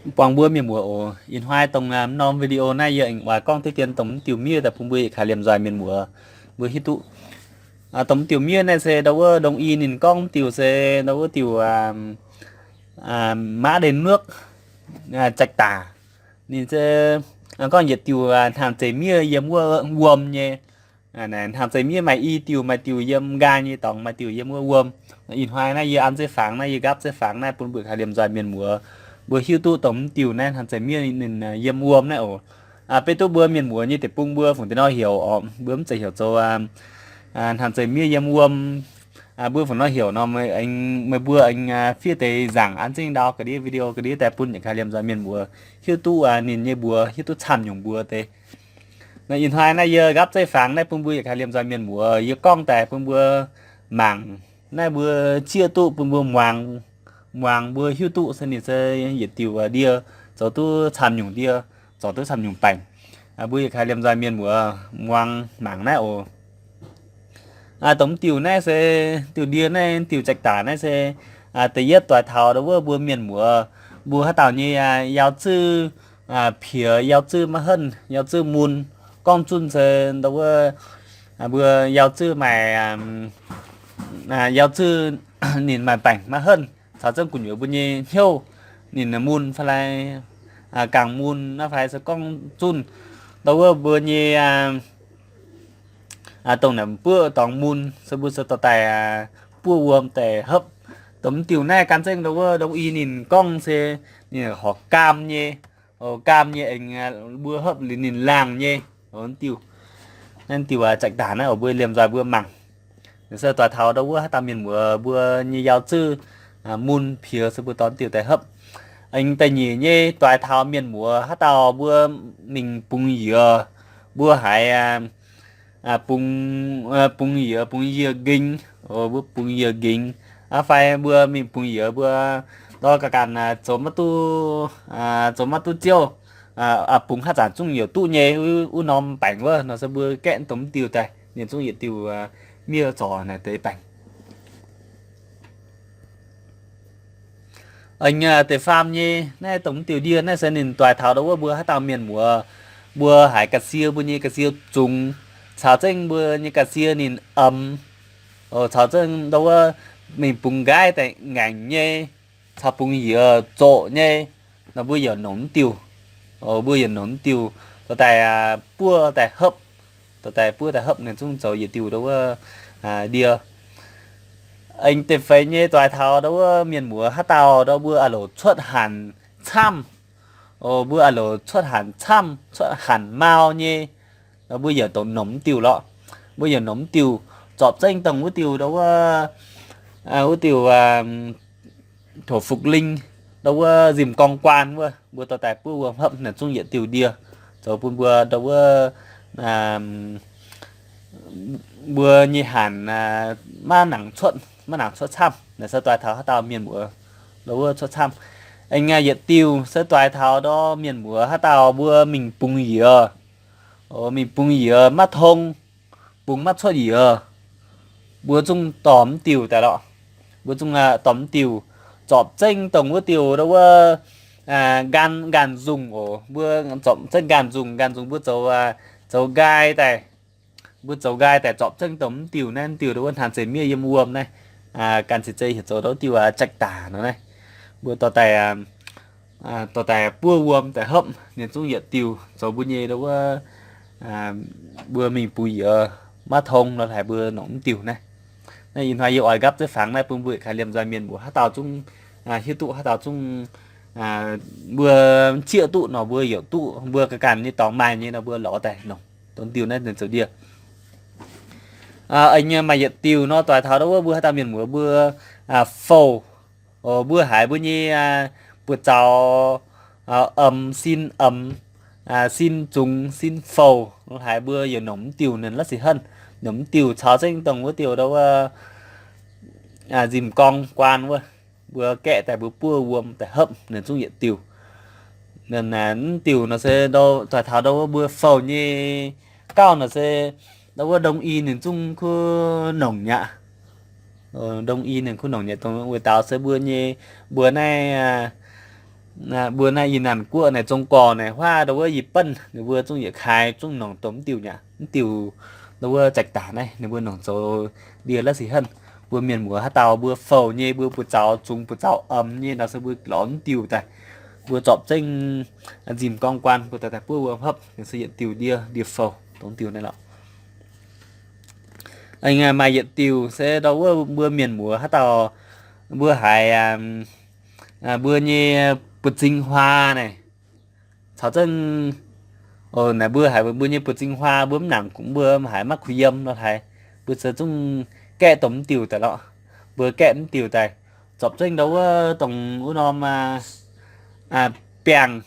Buangh mbuo mienh muoz oc. Ih hnoi dongh norm video naaiv yie aengx oix gorngv diqv dien dongh mv diuh miev daaih bun mbuo yietc kaaix liemh nzoih mienh muoz mbuo hiuv duqv. Dongh mv diuh miev naaiv se ndau wuov đông y ninh gorngv mv diuh se ndau wuov diuh mã đen nước, jạch tả. Ninh se gorngv yietc diuh hnaangx zeic miev yiem wuov wuom nyei. Hnaangx zeic miev maaih i diuh, maaih diuh yiem nqaai nyei dorngx, maaih diuh yiem wuov wuom. Ih hnoi naaiv yie an zeiv fangx naaiv, yie nqaapv zeiv fangx naaiv bun mbuo kaaix liemh nzoih mienh muoz mbuo hiuv duqv dongh mv diuh naaiv hnaangx zeic miev ninh yiem wuom naaiv oc. Beiv duqv mbuo mienh muoz nyei deic-bung mbuo fungc deix nor heuc oc, mbuo mv zeiz heuc zoux hnaangx zeic miev yiem wuom. Mbuo fungc nor heuc nor, meih mbuo aengx fiev deix nzaangc an zengv ndau ga'ndiev video ga'ndiev daaih bun yietc kaaix liemh nzoih mienh muoz hiuv duqv ninh nyei mbuox, hiuv duqv camv nyungc mbuox deix. Ih hnoi naaiv yie nqaapv zeiv fangx naaiv bun mbuo yietc kaaix liemh nzoih mienh muoz yie gorngv daaih bun mbuo mangc, naaiv mbuo zieqv duqv bun mbuo muangx, muangx mbuo hiuv duqv se ninh se yietc diuh ndie zoux duqv camv nyungc ndie, zorc duqv camv nyungc baengc. Mbuo yietc kaaix liemh nzoih mienh muoz muangx mangc naaiv oc. Dongh mv diuh naaiv se, diuh ndie naaiv, diuh jạch tả naaiv se da'yietv doix taux ndau wuov mbuo mienh muoz mbuo haaix dauh nyei yaac zuqc piex, yaac zuqc maiv henv, yaac zuqc mun. Gorngv zunh se ndau wuov mbuo yaac zuqc maaih, yaac zuqc ninh maaih baengc maiv henv, caux zengv gu'nyuoz mbuo nyei hnyouv ninh mun fai lai, gangh mun naaiv fai se gorngv zunh ndau wuov mbuo nyei dongh naaic buoqv dorngx mun se mbuo se dorh daaih buov wuom daaih hopv. Dongh mv diuh naaiv gan zengv ndau wuov đông y ninh gorngv se ninh horpc gaam nyei, gaam nyei aengx mbuo hopv liuz ninh laangh nyei. Diuh, naaiv diuh jạch tả naaiv oc, mbuo liemh nzoih mbuo mangc. Se doix taux ndau wuov haaix dauh mienh muoz mbuo nyei yaac zuqc mun piex se mbuo dorh diuh daaih hopv. Aengx da'nyeic nyei doix taux mienh muoz haaix dauh mbuo mingh bungx yiez, mbuo haiz bungx, bungx yiez, bungx yiez nqingx, mbuo bungx yiez nqingx, aa fai mbuo mingh bungx yiez mbuo ndau ga'ganh zoux maiv duqv, zoux maiv duqv ziouv, bungx haaix zanc zungv youc duqv nyei, wuov norm baengc wuov nor se mbuo gaeqv dongh mv diuh daaih ninh zungv yietc diuh miev zorc naaic deix baengc. Aengx da'faam nyei naaiv dongh mv diuh ndie naaiv se ninh doix taux ndau wuov mbuo haaix dauh mienh muoz mbuo haiz ga'sie, mbuo nyei ga'sie zungx, caux zengv mbuo nyei ga'sie ninh emx, caux zengv ndau wuov mingh bungx nqaiv daaih ngaengc nyei, caux bungx yiez zoqc nyei, nor mbuo yaac nongc mv diuh. Mbuo yaac nongc mv diuh dorh daaih buov daaih hopv, dorh daaih buov daaih hopv ninh zungv zoux yietc diuh ndau wuov ndie. Aengx da'feix nyei doix taux ndau wuov mienh muoz haaix dauh ndau mbuo a'loc cuotv hanc camv, mbuo a'loc cuotv hanc camv, cuotv hanc mau nyei, mbuo yaac nongc mv diuh lorqc. Mbuo yaac nongc mv diuh, zorpc zengv dongh wuov diuh ndau wuov, wuov diuh thổ Phục Linh, ndau wuov nzimh gorngv guaan wuov, mbuo dorh daaih buov wuom hopv ninh zungv yietc diuh ndie, zoux bun mbuo ndau wuov, mbuo nyei hanc maiv nangc cuotv, maiv nangc cuotv camv. Naaiv se doix taux haaix dauh mienh muoz ndau wuov cuotv camv. Aengx yietc diuh se doix taux ndau mienh muoz haaix dauh mbuo mingh bungx yiez, mingh bungx yiez maiv tong, bungx maiv cuotv yiez, mbuo zungv dorh mv diuh daaih lorqc. Mbuo zungv dorh mv diuh, zorpc zengv dongh wuov diuh ndau wuov nqaanh, nqaanh nzungh oc. Mbuo zorpc zengv nqaanh nzungh, nqaanh nzungh mbuo zoux, zoux nqaai daaih. Mbuo zoux nqaai daaih zorpc zengv dongh mv diuh naaiv, mv diuh ndau wuov hnaangx zeic miev yiem wuom naaiv, gan ziec zei heuc zoux ndau wuov diuh jạch tả nor naaiv. Mbuo dorh daaih, dorh daaih buov wuom daaih hopv ninh zungv yietc diuh zoux mbuo nyei ndau wuov, mbuo mingh bungx yiez maiv tong nor haiz mbuo nongc mv diuh naaiv. Naaiv ih hnoi yie oix nqaapv zeiv fangx naaiv bun mbuo yietc kaaix liemh nzoih mienh muoz haaix dauh zungv hiuv duqv, haaix dauh zungv mbuo zieqv duqv nor mbuo youc duqv, mbuo ga'ganh nyei dorngx maaih nyei nor mbuo lorz daaih nongc. Dongh diuh naaiv zoux ndie. Aengx maaih yietc diuh nor doix taux ndau wuov mbuo haaix dauh mienh muoz mbuo fouh, mbuo haiz mbuo nyei buoz-zaux emx, sin emx, sin zungx, sin fouh, haiz mbuo yaac nongc mv diuh ninh la'sic henv, nongc mv diuh caux zengv dongh wuov diuh ndau wuov nzimh gorngv guaan wuov, mbuo gaeqv daaih mbuo buov wuom daaih hopv ninh zungv yietc diuh. Mv diuh nor se doix taux ndau wuov mbuo fouh nyei gauh nor se ndau wuov đông y ninh zungv kuv nongc nyei aqv. Đông y ninh kuv nongc nyei aqv. Dongh wuov daux se mbuo nyei, mbuo naaiv mbuo naaiv yie naanc guoqv naaic, Zong Gorc naaic, huaav ndau wuov yie banh ninh mbuo zungv yietc kaaix zungv nongc dongh mv diuh nyei, mv diuh ndau wuov zaeqc daac naaiv ninh mbuo nongc zoux ndie la'sic henv. Mbuo mienh muoz haaix dauh mbuo fouc nyei, mbuo buoz-zaux zungx buoz-zaux omx nyei nor se mbuo lorz mv diuh daaih, mbuo zorpc zengv nzimh gorngv guaan mbuo daaih daaih buov wuom hopv, ninh se yietc diuh ndie, ndie-fouc dongh diuh naaiv lorqc. Maaih yietc diuh se ndau wuov mbuo mienh muoz haaix dauh mbuo haiz mbuo nyei buoz-zing huaa naaic, caux zengv naaic mbuo haiz mbuo nyei buoz-zing huaa mbuo mv nangc, mbuo haiz maiv kuh yiem nor haiz, mbuo se zungv gaeqv dongh mv diuh daaih lorqc. Mbuo gaeqv mv diuh daaih, zorpc zengv ndau wuov dongh wuov norm biangh,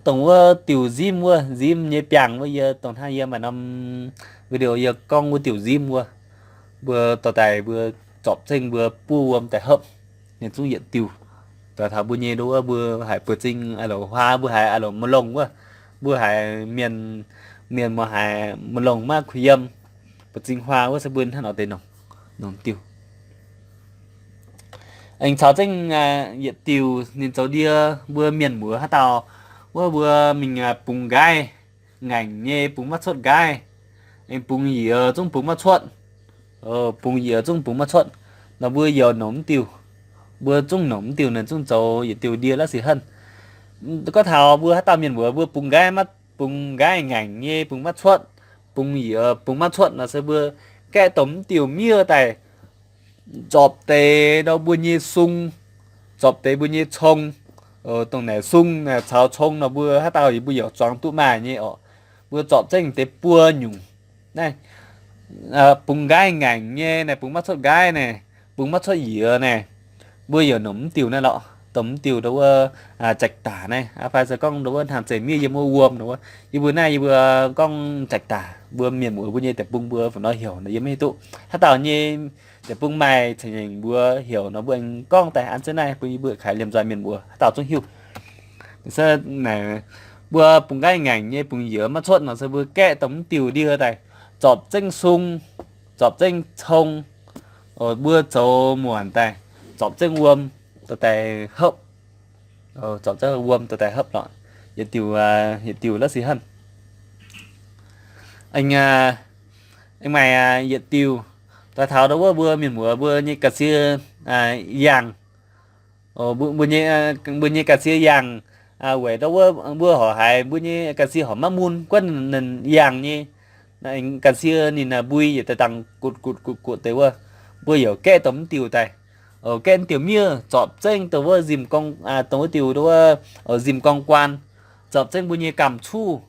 dongh wuov diuh nzimv wuov, nzimv nyei biangh wuov, yie dongh hnangv yie maaih norm video yie gorngv wuov diuh nzimv wuov, mbuo dorh daaih mbuo zorpc zengv mbuo buov wuom daaih hopv, ninh zungv yietc diuh. Daaih taux mbuo nyei ndau wuov mbuo haiz buoz-zing a'louc huaa, mbuo haiz a'louc ma'longx wuov, mbuo haiz mienh, mienh muoz haiz ma'longx maiv kuh yiem, buoz-zing huaa wuov se mbuo hnangv nor deix nongc, nongc diuh. Aengx caux zengv yietc diuh ninh zoux ndie, mbuo mienh muoz haaix dauh wuov mbuo mingh bungx nqaiv ngaengc nyei, bungx maiv cuotv nqaiv, aengx bungx yiez zungv bungx maiv cuotv, bungx yiez zungv bungx maiv cuotv nor mbuo youz nongc mv diuh, mbuo zungv nongc mv diuh naaic zungv zoux yietc diuh ndie la'sic henv. Gorngv taux mbuo haaix dauh mienh muoz mbuo bungx nqaiv maiv, bungx nqaiv ngaengc nyei bungx maiv cuotv, bungx yiez bungx maiv cuotv nor se mbuo gaeqv dongh mv diuh miev daaih, zorpc deix ndau mbuo nyei sung, zorpc deix mbuo nyei cong, dongh naaic sung naaic caux cong nor mbuo haaix dauh yie mbuo yaac zuangx duqv maaih nyei orqc. Mbuo zorpc zengv deix buo nyungc naaiv, bungx nqaiv ngaengc nyei naaic, bungx maiv cuotv nqaiv naaic, bungx maiv cuotv yiez naaic, mbuo yaac nongc mv diuh naaiv lorqc. Dongh mv diuh ndau wuov zaeqc daac naaiv, fai se gorngv ndau wuov hnangv zeiz miev yiem wuov wuom ndau wuov, yie mbuo naaiv yie mbuo gorngv zaeqc daac, mbuo mienh muoz mbuo nyei deic-bung mbuo fungc nor heuc nor yie maiv hiuv duqv. Haaix dauh nyei deic-bung maaih ceng-nyengc mbuox heuc nor mbuo aengx gorngv daaih an zengv naaiv bun yie mbuo kaaix liemh nzoih mienh muoz haaix dauh zungv hiuv. Se naaic, mbuo bungx nqaiv ngaengc nyei bungx yiez maiv cuotv nor se mbuo gaeqv dongh mv diuh ndie daaih, zorpc zengv sung, zorpc zengv cong, mbuo zoux muonc daaih, zorpc zengv wuom dorh daaih hopv, zorpc zengv wuom dorh daaih hopv lorqc. Yietc diuh, yietc diuh la'sic henv. Aengx maaih yietc diuh daaih taux ndau wuov mbuo mienh muoz mbuo nyei ga'sie yangh, mbuo nyei ga'sie yangh, weic ndau wuov mbuo horpc haiz mbuo nyei ga'sie horpc maiv mun guonv ninh yangh nyei. Ga'sie ninh mbui yietc daaih dangh gutv gutv gutv gutv deix wuov, mbuo yaac gaeqv dongh mv diuh daaih, gaeqv mv diuh miev zorpc zengv dongh wuov nzimh gorngv, dongh wuov diuh ndau wuov nzimh gorngv guaan, zorpc zengv mbuo nyei gamh cuv,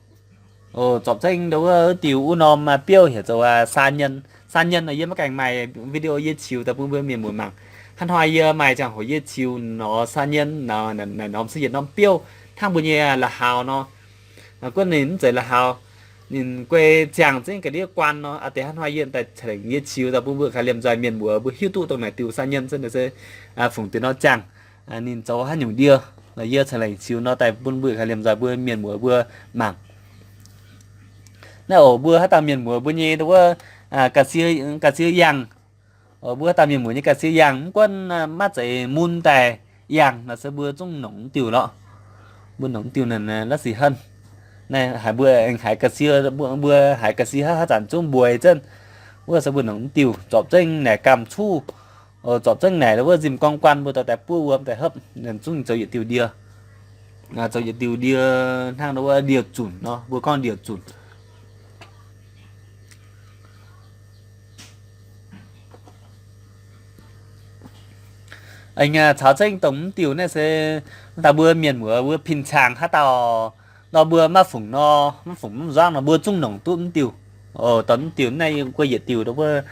zorpc zengv ndau wuov diuh wuov norm biouv heuc zoux san nyien. San nyien nor yie maiv gaengh maaih video yie qiux daaih bun mbuo mienh muoz mangc. Hnangv hnoi yie maaih ziangh hoc yie qiux norm san nyien, naaic norm se yietc norm biouv hnangv mbuo nyei la'haux nor. Guonv ninh mv zeiz la'haux, ninh guei ziangh zengv ga'ndiev guaan nor. Aa deix hnangv hnoi yie daaih ceix lengc yie qiux daaih bun mbuo kaaix liemh nzoih mienh muoz mbuo hiuv duqv dongh naaic diuh san nyien se, se fungc deix nor ziangh, ninh zoux haaix nyungc ndie. Yie ceix lengc qiux nor daaih bun mbuo kaaix liemh nzoih mbuo mienh muoz mbuo mangc. Naaiv oc, mbuo haaix dauh mienh muoz mbuo nyei ndau wuov ga'sie, ga'sie yangh, mbuo haaix dauh mienh muoz nyei ga'sie yangh mv guonv maiv zeiz mun daaih yangh nor se mbuo zungv nongc mv diuh lorqc. Mbuo nongc mv diuh naaic la'sic henv. Naaiv haiz mbuo aengx haiz ga'sie, mbuo haiz ga'sie haaix zanc zungv mbueix zengv. Wuov se mbuo nongc mv diuh zorpc zengv naaic gamh cuv, zorpc zengv naaic wuov nzimh gorngv guaan mbuo dorh daaih buov wuom daaih hopv, zungv zoux yietc diuh ndie. Zoux yietc diuh ndie hnangv ndau wuov ndie-zunc nor, mbuo gorngv ndie-zunc. Aengx caux zengv dongh mv diuh naaiv se daaih mbuo mienh muoz mbuo pin-cang haaix dauh nor mbuo maiv fungc nor, maiv fungc mv nzuangv nor mbuo zungv nongc duqv mv diuh. Dongh mv diuh naaiv yie guei yietc diuh ndau wuov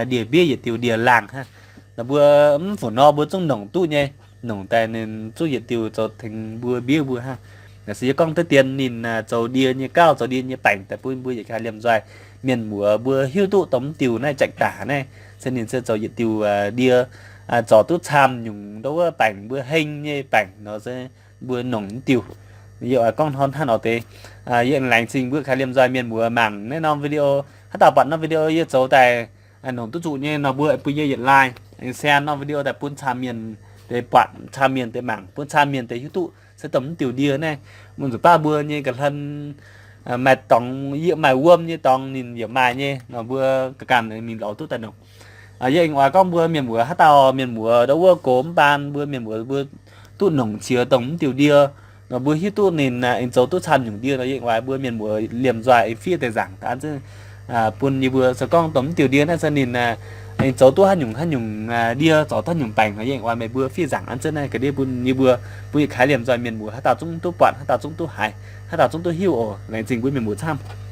ndie-mbiev, yietc diuh ndie-laangh hnangv. Nor mbuo mv fungc nor mbuo zungv nongc duqv nyei. Nongc daaih ninh zungv yietc diuh zoux tengx mbuo mbiev mbuo hnangv. Naaiv se yie gorngv deix dien ninh zoux ndie nyei gauh, zoux ndie nyei baengc daaih bun mbuo yietc kaaix liemh nzoih mienh muoz mbuo hiuv duqv dongh mv diuh naaiv zaeqc daac naaiv se ninh se zoux yietc diuh ndie zorc duqv camv nyungc ndau wuov baengc mbuo heng nyei baengc nor se mbuo nongc mv diuh. Yie oix gorngv hnangv nor deix. Yie laengz zingh mbuo kaaix liemh nzoih mienh muoz mangc naaiv norm video. Haaix dauh buatc norm video yie zoux daaih nongc duqv zuqc nyei nor mbuo bun yie yietc like, share norm video daaih bun camv mienh deix buatc camv mienh deix mangc, bun camv mienh deix hiuv duqv se dongh mv diuh ndie naaiv. Mbuo zuqc baav mbuo nyei ga'hlen maaih dorngx yiem, maaih wuom nyei dorngx ninh yaac maaih nyei nor, mbuo ga'ganh mingh lorz duqv daaih nongc. Yie aengx oix gorngv mbuo mienh muoz haaix dauh mienh muoz ndau wuov gox mv baan, mbuo mienh muoz mbuo duqv nongc qiex dongh mv diuh ndie nor, mbuo hiuv duqv ninh aengx zoux duqv camv nyungc ndie nor, yie aengx oix mbuo mienh muoz liemh nzoih aengx fiev deix nzaangc daaih an zunv bun yie mbuo se gorngv dongh mv diuh ndie naaiv se ninh aengx zoux duqv haaix nyungc haaix nyungc ndie, zoux duqv haaix nyungc baengc nor, yie aengx oix meih mbuo fiev nzaangc an zunv naaiv ga'ndiev bun yie mbuo, bun yietc kaaix liemh nzoih mienh muoz haaix dauh zungv duqv buatc, haaix dauh zungv duqv haiz, haaix dauh zungv duqv hiuv oc. Laengz zingh mbuo mienh muoz camv.